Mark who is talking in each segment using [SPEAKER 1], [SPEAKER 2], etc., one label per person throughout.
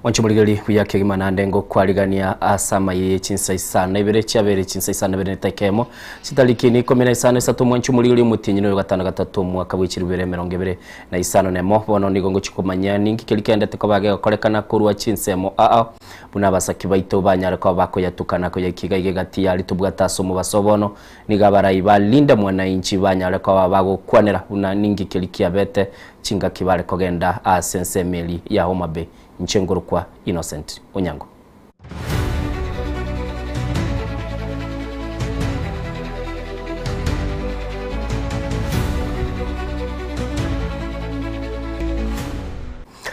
[SPEAKER 1] Mwanche morigererie buya kegima naende ngokwarigania ase amaye ye chinsa isano na ibere chiabere chinsa isano na ibere na etaika emo chitariki ni ikomi na isano isato mwanche omorigererie omotienyi noyo gatano gatato omwaka bwe chilifu ibere emerongo ebere na isano na emo bono nigo ngochia komanya ninki keria keendete koba gegokorekana korwa chinsemo ao buna abasaki baito banyare koba bakoyatuka na koyaikia iga iga egati yaria tobwate ase omobaso bono nigo abarai ba Linda Mwananchi banyare koba bagokwanera buna ninki keria kiabete Chingaki bare kogenda ase ensemo eria ya Homa Bay, inche nkorokwa Innocent Onyango.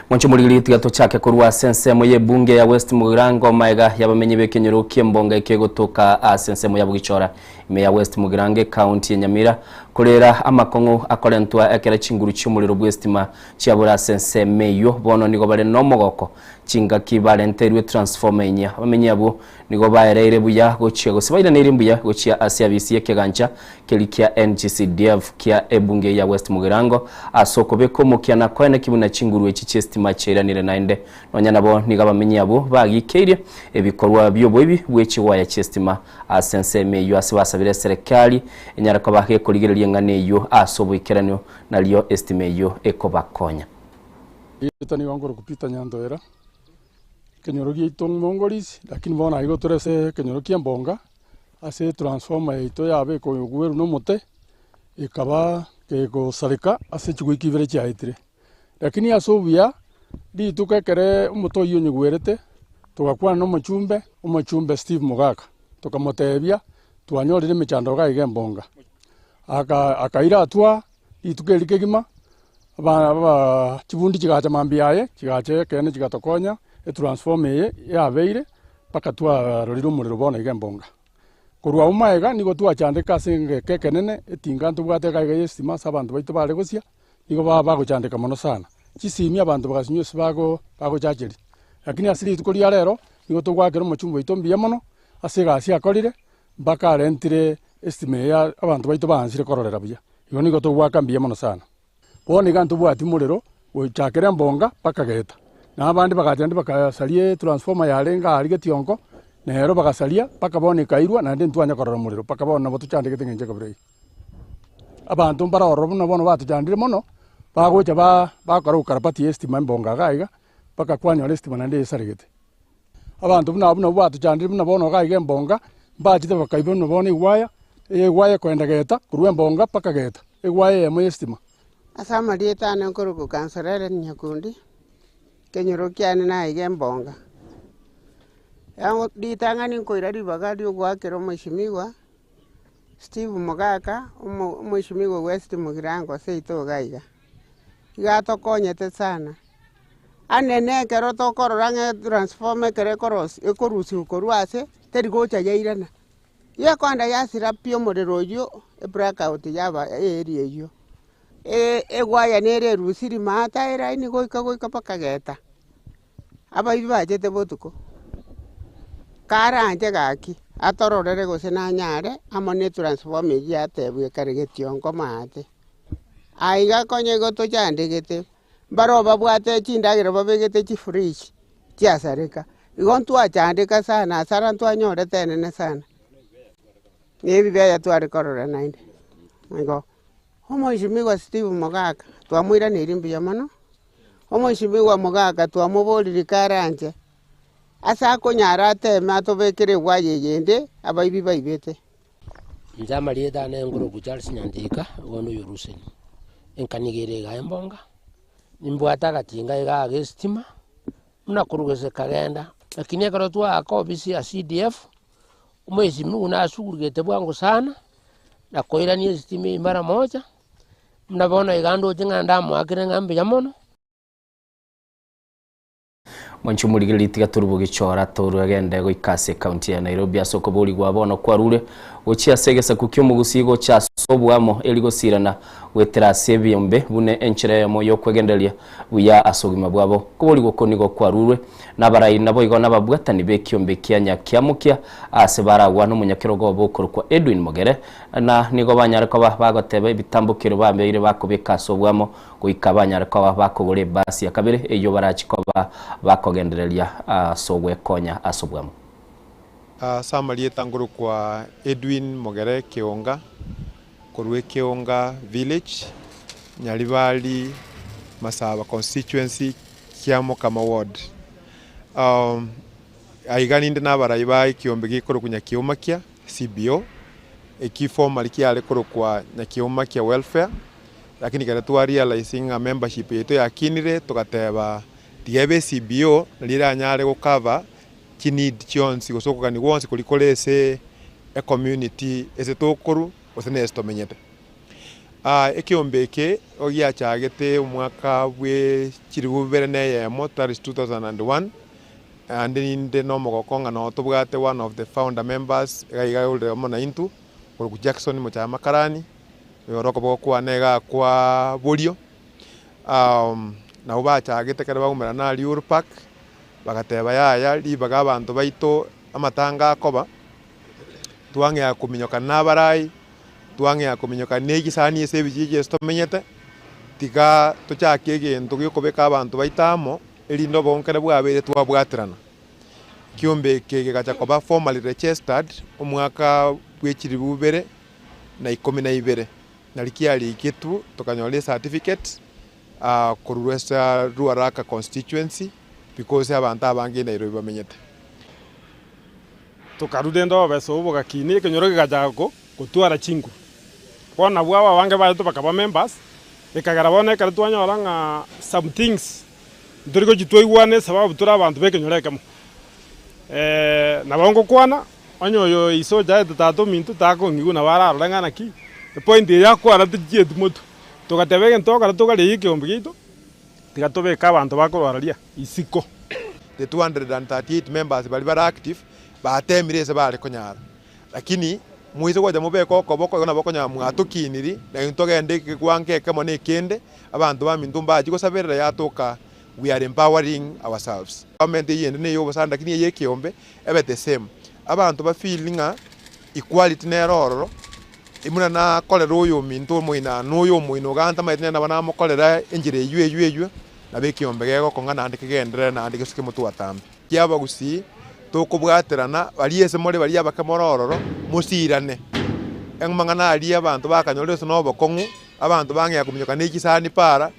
[SPEAKER 1] Mwanche omorigereria tiga tochake korwa ase ensemo y'ebunge ya West Mugirango maega y'abamenyi b'ekenyoro ki'embonga ekegotoka ase ensemo ya Bogichora Ime ya West Mugirango ekaunti ya Nyamira, korera amakong'u akorentwa ekero chinguru chi'omorero bw'esitima chiabora ase ensemo eyio, bono nigo bare nomogoko chingaki barenteirwe transformer enyia. Abamenyi abwo nigo baereire buya gochia gose bairaneirie mbuya gochia ase abisi y'ekegancha keria kia NGCDF kia ebunge ya West Mugirango ase okobeka omokia na koeneki buna chinguru echi chi'esitima chiairanire naende. Nonya nabo nigo abamenyi abwo bagikeirie ebikorwa bi'oboibi bwe chigwaya chi'esitima Ase ensemo eyio ase basabire eserekari enyare koba gekorigereria eng'ana eyio ase oboikeranu, nario esitima eyio ekobakonya.
[SPEAKER 2] Erieta nigo nkorokwa Peter Nyantoera, ekenyoro giaito Mongorisi, lakini bono aiga tore ase ekenyoro kia Embonga, ase etransformer yaito yaba ekogwerwa na omote, ekaba kegosareka ase chiwiki ibere chiaetire. Lakini ase obuya, rituko ekere omote oyio onyigwerete, togakwana na omochumbe, omochumbe Steve Mogaka, tokamotebia, twanyorire emechando iga iga embonga. Aka akaira atwaa, rituko eri kegima, aba aba chibundi chigacha mambia aye, chigacha ekeene chigatokonya, etransformer eye yabeire, mpaka twarorire omorero bono iga embonga. Korwa agwo magega nigo twachandeka ase egeka ekenene, etinga ntobwate iga iga ya estima ase abanto baito bare gosia. Nigo baba bagochandeka mono sana. Chisimi abanto bagasinywa ase bago bagochacheria. Lakini ase rituko ria rero, nigo togoakera omochumba oito mbuya mono, ase egasi akorire, mpaka arentire estima eye abanto baito baansire kororera buya. Igo nigo togoaka mbuya mono sana. Bono iga ntobwati morero, gochakera embonga mpaka geta. Na abande bagacha naende bakasaria etransformer yarenge aria getionko, nero bagasaria mpaka bono ekairwa naende ntwanya korora omorero mpaka bono nabo tochandegete eng'encho ekabira eye. Abanto mbare ororo buna bono batochandire mono, bagocha ba bakora ukarabati ya estima embonga iga iga, mpaka kwanyora estima naende esaregete. Abanto buna abwo nabwo batochandire buna bono iga iga embonga, mbachete bakaiba buna bono egwaya, egwaya ekoenda geta, korwa embonga mpaka geta, egwaya eyemo ya estima.
[SPEAKER 3] Ase amarieta ane nkorokwa Councillor Ellen Nyakundi, ekenyoro kiane naiga embonga. Ritang'ani nkoira ribaga riogoakera omweshimiwa. Steve Mogaka, omo omweshimiwa West Mugirango seito iga iga, iga atokonyete sana. Anene ekero tokorora ng'a etransformer ekero ekorosi ekorusiwa korwa ase, teri gocha yairana. Gekoenda yasira pi omorero oywo, eblackout yaba earea eywo. Egwaya nere erusiri maate eraini goika goika mpaka geta. Abaibi bachete botuko, karanche gaki, atororere gose nanyare amo ne etransformer eyio yatebwa ekare getionko maate. Aiga konya igo tochandegete, mbaro babwate chindagera babegete chifridge, chiasareka. Igo ntwachandeka sana hasara ntwanyorete enene sana, na ebibe tware korora naende, igo. Omweshimiwa Steve Mogaka, twamoiraneiri mbuya mono. Omweshimiwa Mogaka twamoboririe karanche, ase akonyara ateme atobekere egwaya eyende abaibi baibete.
[SPEAKER 4] Inche amarieta ane nkorokwa Charles Nyantika, bono oyo Ruseni, enkaniga ere igaa embonga, nimbwate agatinga igaa ga estima, buna korwa gose kagenda, lakini ekero twaaka ofisi ya CDF, omweshimiwa nasugurigete bwango sana, na koirania estima eywo mara moja. Buna bono iga ndoche ng'a ndamoakere ng'a mbuya mono.
[SPEAKER 1] Mwanche omorigereria tiga toruboge chora torwegende goika ase ekaunti ya Nairobi ase okoborigwa bono kwarure. Gochia ase egesaku ki'omogusii gocha ase oboamo eri gosirana goetera ase ebiombe buna enchera eyemo y'okwegendereria buya ase obogima bwabo. Koborigwa okwo nigo kwarurwe nabarai naboigo nababwatani b'ekiombe kia Nyakiamokia aase baragwa nomonyakerogo obo okorokwa Edwin Mogere na nigo banyare koba bagoteba ebitambokero babeire bakobeka ase oboamo goika banyare koba bakogora ebasi ya kabere eyio barachi koba bakogendereria ase ogwekonya ase oboamo.
[SPEAKER 5] Ase amarieta nkorokwa Edwin Mogere Keonga, korwa Ekeonga Village, Nyaribari, Masaba Constituency, Kiamokama Ward. Aiga ninde nabarai ba ekiombe gekorokwa Nyakiumakia CBO, eki formerly kiare korokwa Nyakiumakia Welfare, lakini ekero twa realising ng'a membership yaito yakinire, togateba tiga ebe CBO nario eranyare go cover chineed chionsi gose okogania gwonsi koria kore ase ecommunity ase tokorwa gose na ase tomenyete. Ekeombe eke nigo giachagete omwaka bwe chilifu bibere na eyemo that is 2001, naende ninde na omogoko ng'a noo tobwate one of the founder members iga iga ore amo naintwe, okorokwa Jackson Mochaya Makarani, oyo ore okoboko kwane iga kwa borio, nabwo bachagete ekero baumerana aria Uhuru Park. Bagateba, Yaya, ribaga abanto baito amatanga akoba, twang'ea kominyoka nabarai, twang'ea kominyoka negisani ase ebichie ase tomenyete, tiga tochake egento giokobeka abanto baito amo, erinde obogonkera bwabeire twabwaterana. Ekiombe eke kegacha koba formally registered omwaka bwe chilifu ibere na ikomi na ibere, nari kiariketwe tokanyora ecertificate. Korwa ase Ruaraka constituency because abanto abange Nairobi bamenyete.
[SPEAKER 2] Tokarua rende obobesa obwo bogakina ekenyoro kegachaka ko gotwara chinguru. Bono nabwo aba abange baito bakaba members, ekagera bono ekero twanyora ng'a some things ntori gochia twaigwana esababu tore abanto ba ekenyoro ekemo. Nabo ngokwana, onye oyo ise ochaete tata ominto takong'igwa nabo ararore ng'a naki, epoint eye akwana tichieti motwe. Togateba egento togokora togarerie ekeombe giaito, tiga tobeke abanto bakorwararia isiko.
[SPEAKER 5] The 238 members baria bare active batemire ase bare konyara, lakini moise gocha mobeke okoboko igo nabo okonyora mwatokiniri na intwe togende ekegwango ekemo na ekende, abanto baminto mbachi gosaberera yatoka we are empowering ourselves. Government eyende na eyobosani lakini eye ekeombe ebe the same. Abanto ba feel ng'a equality nere ororo. Buna nakorera oyominto omoina na oyo omoina oga ntamanyeti nere nabo namokorera enchera eywo eywo eywo, nabo ekeombe gegokong'a naende kegenderere naende gesuke motwe atambe. Kiabagusii, tokobwaterana, baria ase more baria abake more ororo, mosirane. Amang'ana aria abanto bakanyorire ase na obokong'u, abanto bang'ea kominyoka ne chisani para,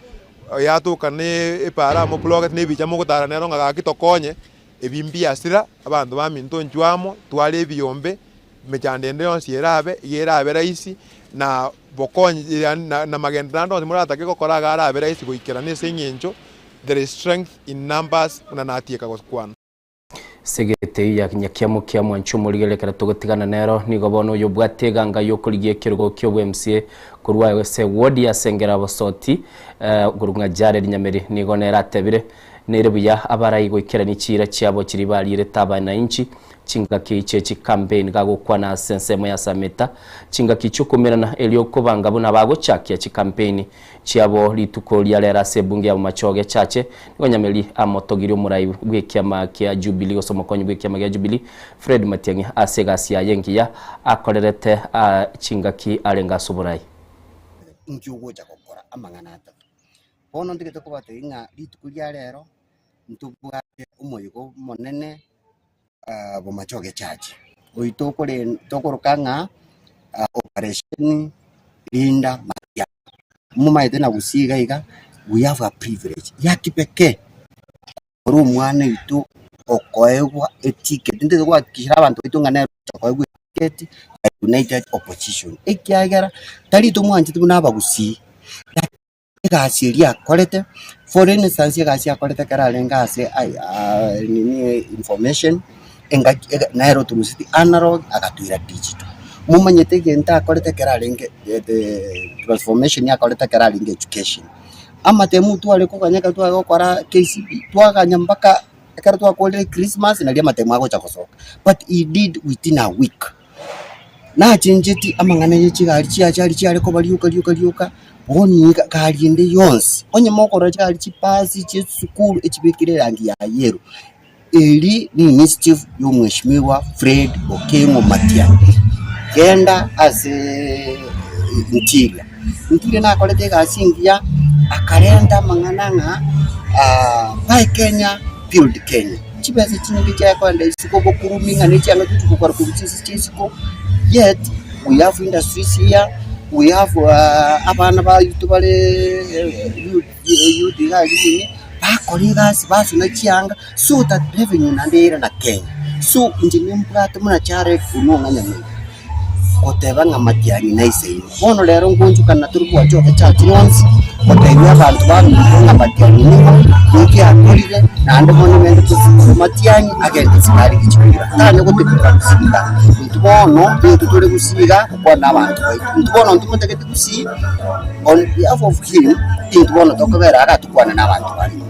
[SPEAKER 5] yatoka na epara amo plogeti na ebicha mogotara nero ng'a gaki tokonye, ebi mbiasira, abanto baminto inchuo amo, tware ebiombe. Emechando ende yonsi erabe, iga erabe rahisi, na bokonyi yaani na magenderero ande onsi moratake gokora iga arabe rahisi goikerana ase eng'encho there is strength in numbers buna natieka gokwana.
[SPEAKER 1] Segete eyio ya Nyakiamu kia mwanchi omorigereria ekero togotigana nero, nigo bono oyobwate eganga y'okorigia ekerogo ki'obwa-MCA korwa ase ward ya Sengera Bosoti korwa ng'a Jared Nyameri nigo nere atebire nere buya abarai goikerania chiira chiabo chiria barierete abanainchi Chingaki chie chikampeini gagokwana ase ensemo ya Sameta, chingaki chi'okomerana erio kobanga buna bagochakia chikampeini chiabo rituko ria rero ase ebunge ya Bomachoge Chache, nigo Nyameri amotogirie omorai bw'ekiama kia Jubilee gose omokonyi bw'ekiama gia Jubilee Fred Matiang'i ase egasi yaye engiya akorerete chingaki arenge ase oborai.
[SPEAKER 6] Inki ogocha gokora? Amang'ana atato. Bono ntigete kobatebia ng'a rituko ria rero ntobwate omoyega omonene Bomachoge Church, oyio tokore tokoroka ng'a Operation Linda Matiang'i. Momaete na gusii iga iga, we have a privilege ya kipekee ore omwana oito okoegwa eticket, ntagete gohakikishera abanto baito ng'a nere okoegwa eticket ya United Opposition, ekiagera tari tomwancheti buna abagusii. Egasi eria akorete, for instance egasi akorete ekero arenge ase nini information, engaki ege nere otoruseti analog agatoira digital. Momanyete egento akorete ekero arenge the transformation akorete ekero arenge education. Amatemu tware koganya ekero tware gokora KCPE, twaganya mpaka ekero twakorire christmas naria amatemu agocha gosoka, but he did within a week. Nachencheti amang'ana ye chigari chiachari chiare koba rioka rioka rioka, bono niga gari ende yonsi, onye mokorora chigari chibasi chie chisukuru echibekire erangi ya yellow, eri ni initiative ya omweshimiwa Fred Okengo Matiang'i. Genda aseeee Interior, Interior nakorete egasi engiya, akarenta amang'ana ng'a buy Kenya build Kenya. Chibesa chinyinge chiakoenda isiko obokurumi ng'a ne chianga chigochi gokora korwa chinse chia isiko, yet we have industries here, we have abana baito bareee youth youth iga aria nini, bakora egasi basona chianga so that revenue naende yairana Kenya. So inche nimbwate buna Jared Onong'a Nyamira. goteba ng'a matiang'i naisaine. Bono rero ngonchokana tore gwacha echachi yonsi, gotebia abanto baminto ng'a matiang'i nigo ninki akorire, naende bono ng'ende tosukuru matiang'i agende isiko arige chikura. Tanya gotebia gusii intwe bono intwe tore gusii iga gokwana na abanto baito. Intwe bono ntomotagete gusii on behalf of him, intwe bono tokobera iga tokwane na abanto baminto.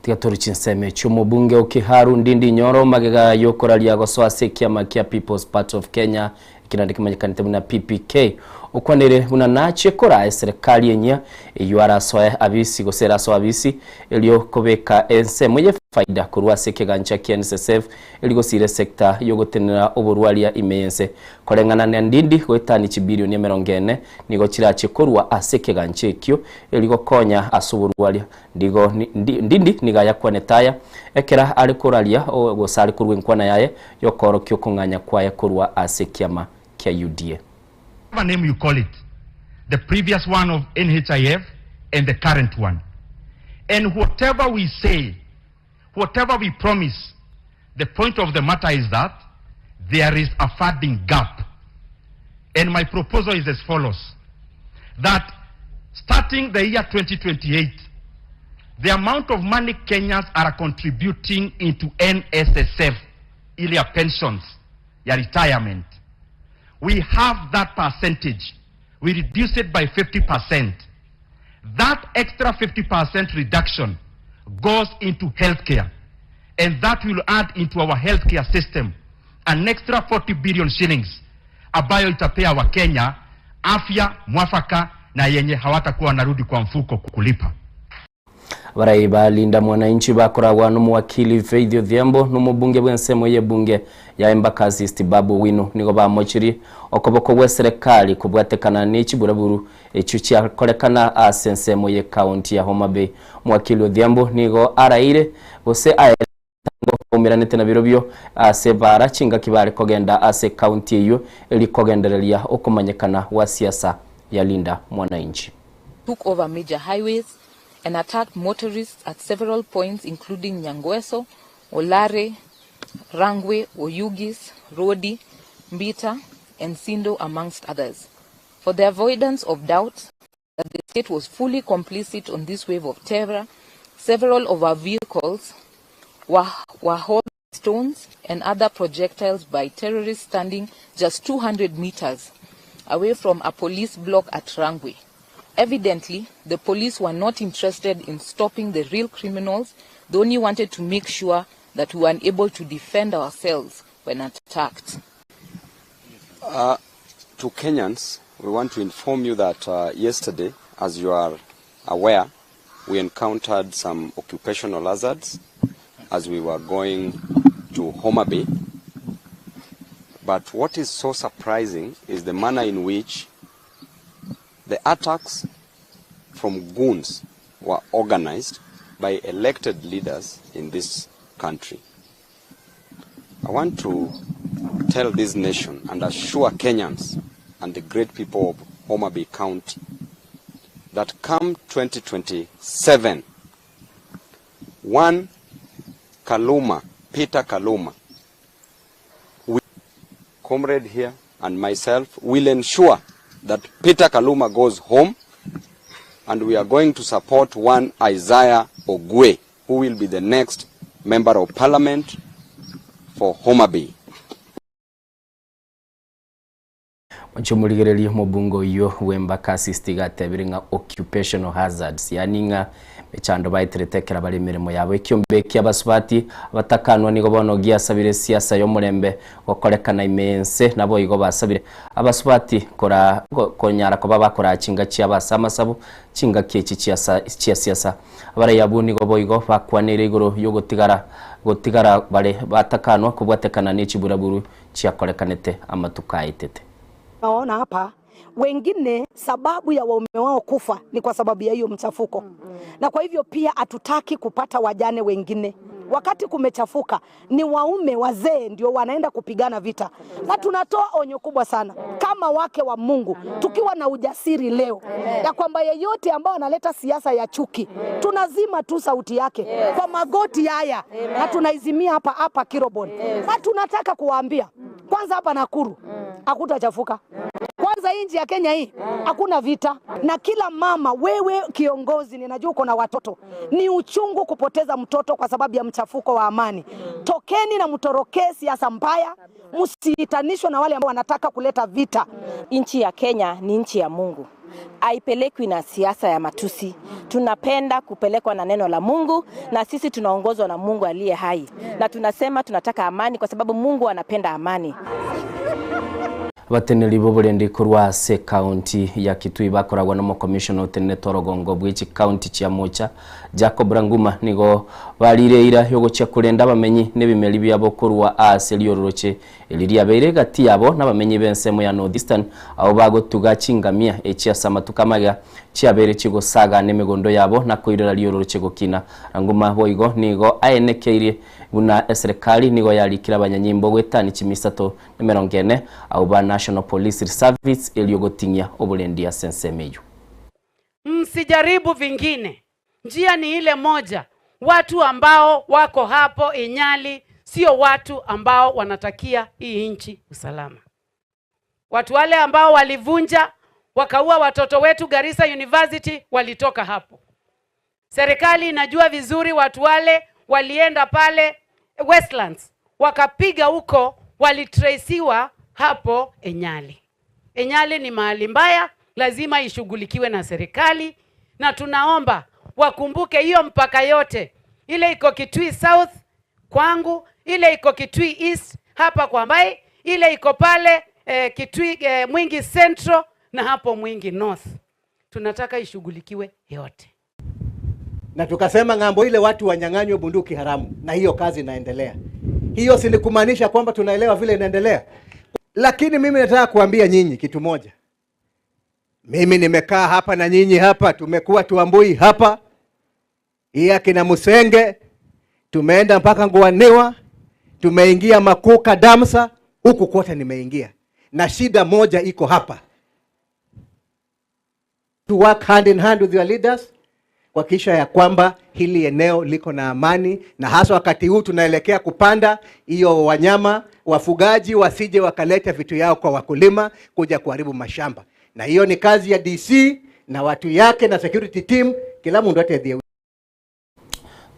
[SPEAKER 1] Tiga tore chinsemo echio omobunge o Kiharu Ndindi Nyoro magega yokoraria gosoa ase ekiama kia People's Party of Kenya eki naende kemanyekanete buna PPK okwanire buna nachie koraa eserekari enyia eyio arasoe abisi gose erasoe abisi erio kobeka ensemo ye faida korwa ase ekegancha kia NSSF eri gosiira esecta yogotenena oborwaria ime yense koreng'ana na Ndindi goetania chibilioni emerongo ene nigo chirachie korwa ase ekegancha ekio eri gokonya ase oborwaria Ndigo Ndindi nigo ayakwanete aya ekero are koraria gose are korua enkwana yaye y'okoorokia okong'anya kwaye korwa ase ekiama kia UDA.
[SPEAKER 7] Whatever name you call it, the previous one of NHIF and the current one. And whatever we say, whatever we promise, the point of the matter is that there is a funding gap. And my proposal is as follows, that starting the year 2028, the amount of money Kenyans are contributing into NSSF, ile ya pensions, ya retirement, we have that percentage, we reduce it by 50%. That extra 50% reduction goes into healthcare and that will add into our healthcare system an extra 40 billion shillings ambayo itapea Wakenya afya mwafaka na yenye hawatakuwa wanarudi kwa mfuko kulipa.
[SPEAKER 1] Abarai ba Linda Mwananchi bakoragwa nomowakili Faith Odhiambo na omobunge bw'ensemo y'ebunge ya Embakasi East Babu Owino nigo bamochirie okoboko gw'eserekari kobwatekana ne chiburaburu echio chiakorekana ase ensemo y'ekaunti ya Homa Bay. Omowakili Odhiambo nigo araire gose aere ebitango baumeranete nabirobio ase bara chingaki bare kogenda ase ekaunti eyio eri kogendereria okomanyekana gwa siasa ya Linda Mwananchi.
[SPEAKER 8] took over major highways and attacked motorists at several points including Nyangweso, Olare, Rangwe, Oyugis, Rodi, Mbita and Sindo amongst others. For the avoidance of doubt that the state was fully complicit on this wave of terror, several of our vehicles were, were hauled stones and other projectiles by terrorists standing just 200 meters away from a police block at Rangwe. Evidently, the police were not interested in stopping the real criminals. They only wanted to make sure that we were unable to defend ourselves when attacked.
[SPEAKER 9] Uh, to Kenyans, we want to inform you that uh, yesterday, as you are aware, we encountered some occupational hazards as we were going to Homa Bay. But what is so surprising is the manner in which the attacks from goons were organized by elected leaders in this country. I want to tell this nation and assure Kenyans and the great people of Homa Bay County that come 2027, one Kaluma, Peter Kaluma, we, comrade here and myself will ensure that Peter Kaluma goes home and we are going to support one Isaiah Ogwe who will be the next member of parliament for Homa Bay.
[SPEAKER 1] Mwanche omorigereria omobunge oyio bw'Embakasi East iga atebire ng'a occupational hazards, yaani ng'a mechando baeterete ekero bare emeremo yabo. Ekiombe ekia abasubati abatakanwa nigo bono giasabire siasa y'omorembe gokorekana ime y'ense, naboigo basabire abasubati kora konyara koba bakoraa chingaki chiabo ase amasabo chingaki echi chia siasa. Abarai abwo nigo boigo bakwaneire igoro y'ogotigara gotigara bare batakanwa kobwatekana ne chiburaburu chiakorekanete amatuko aetete.
[SPEAKER 10] Naona hapa wengine sababu ya waume wao kufa ni kwa sababu ya hiyo mchafuko, na kwa hivyo pia hatutaki kupata wajane wengine. Wakati kumechafuka, ni waume wazee ndio wanaenda kupigana vita, na tunatoa onyo kubwa sana kama wake wa Mungu, tukiwa na ujasiri leo ya kwamba yeyote ambao analeta siasa ya chuki tunazima tu sauti yake kwa magoti haya, na tunaizimia hapa hapa Kirobon, na tunataka kuwaambia kwanza, hapa Nakuru hakutachafuka. Kwanza hii nchi ya Kenya hii hakuna vita, na kila mama, wewe kiongozi, ninajua uko na watoto, ni uchungu kupoteza mtoto kwa sababu ya mchafuko wa amani. Tokeni na mtorokee siasa mbaya, msiitanishwe na wale ambao wanataka kuleta vita.
[SPEAKER 11] Nchi ya Kenya ni nchi ya Mungu, haipelekwi na siasa ya matusi. Tunapenda kupelekwa na neno la Mungu, na sisi tunaongozwa na Mungu aliye hai, na tunasema tunataka amani kwa sababu Mungu anapenda amani.
[SPEAKER 1] Abateneri b'oborendi korwa ase ekaunti ya Kitui bakoragwa na omokomishona otenenete orogongo bwe chikaunti chia Mocha Jacob Ranguma nigo barire eira yogochia korenda abamenyi na ebimeri biabo korwa ase riororoche eri riabeire egati yabo na abamenyi b'ensemo ya North Eastern abo bagotuga chingamia echi ase amatuko amaya chiabeire chigosaga na emegondo yabo na koirera riororoche gokina. Ranguma boigo nigo aenekeirie buna eserekari nigo yarikire abanyanyimbo goetania chimisato emerongo ene abwo ba National Police Service erio goting'ia oborendi ase ensemo eyio.
[SPEAKER 12] Msijaribu vingine, njia ni ile moja. Watu ambao wako hapo Inyali sio watu ambao wanatakia hii nchi usalama. Watu wale ambao walivunja wakaua watoto wetu Garissa University walitoka hapo. Serikali inajua vizuri watu wale walienda pale Westlands wakapiga huko, walitraciwa hapo Enyali. Enyali ni mahali mbaya, lazima ishughulikiwe na serikali, na tunaomba wakumbuke hiyo mpaka yote ile iko Kitui South kwangu, ile iko Kitui East hapa kwa Mbai, ile iko pale Kitui Mwingi Central na hapo Mwingi North. Tunataka ishughulikiwe yote.
[SPEAKER 13] Na tukasema ng'ambo ile watu wanyang'anywe bunduki haramu, na hiyo kazi inaendelea. Hiyo si ni kumaanisha kwamba tunaelewa vile inaendelea. Lakini mimi nataka kuambia nyinyi kitu moja. Mimi nimekaa hapa na nyinyi hapa, tumekuwa Tuambui hapa, hii akina Musenge, tumeenda mpaka Nguaniwa, tumeingia Makuka Damsa, huku kote nimeingia. Na shida moja iko hapa. To work hand in hand with your leaders kuhakikisha ya kwamba hili eneo liko na amani, na hasa wakati huu tunaelekea kupanda hiyo wanyama, wafugaji wasije wakaleta vitu yao kwa wakulima kuja kuharibu mashamba. Na hiyo ni kazi ya DC na watu yake na security team, kila mundu atethie.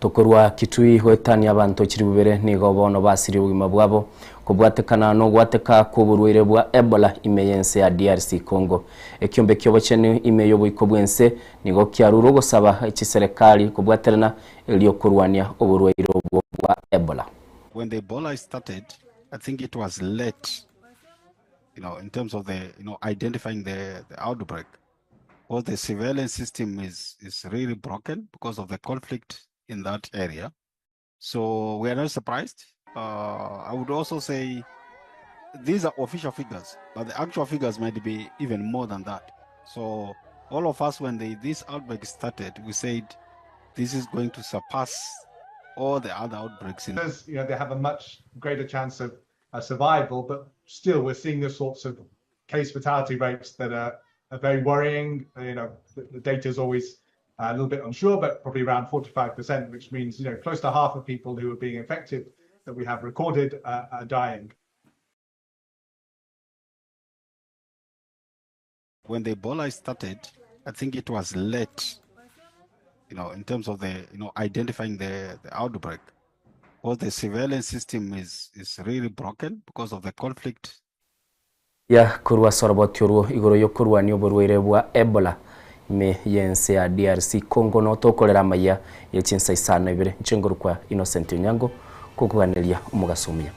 [SPEAKER 1] Tokorwa Kitui goetania abanto chiri bubere nigo bono basirie obogima bwabo kobwatekana na ogwateka kw'oborwaire bwa Ebola ime y'ense ya DRC Congo. Ekiombe ki'obochenu ime y'oboiko bw'ense nigo kiarure ogosaba chiserekari kobwaterana erio korwania oborwaire obwo bwa Ebola.
[SPEAKER 14] When the Ebola started, I think it was late, in terms of identifying the outbreak. Because the surveillance system is really broken because of the conflict in that area. So we are not surprised. I would also say these are official figures, but the actual figures might be even more than that. So all of us, when this outbreak started, we said this is going to surpass all the other outbreaks. In
[SPEAKER 5] They have a much greater chance of survival, but still we're seeing the sorts of case fatality rates that are very worrying. The data is always a little bit unsure, but probably around 45%, which means close to half of people who are being infected that we have recorded are dying.
[SPEAKER 14] When the Ebola started, I think it was late, in terms of identifying the outbreak. Because the surveillance system is really broken because of the conflict.
[SPEAKER 1] Ya korwa ase oroboti orwo igoro y'okorwania oborwaire bwa Ebola ime y'ense ya DRC Congo notokorera amaiya ye chinsa isano ibere. Inche ngorokwa Innocent Onyango kokoganeria omogaso omuya.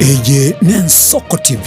[SPEAKER 15] Eye n'Ensoko TV.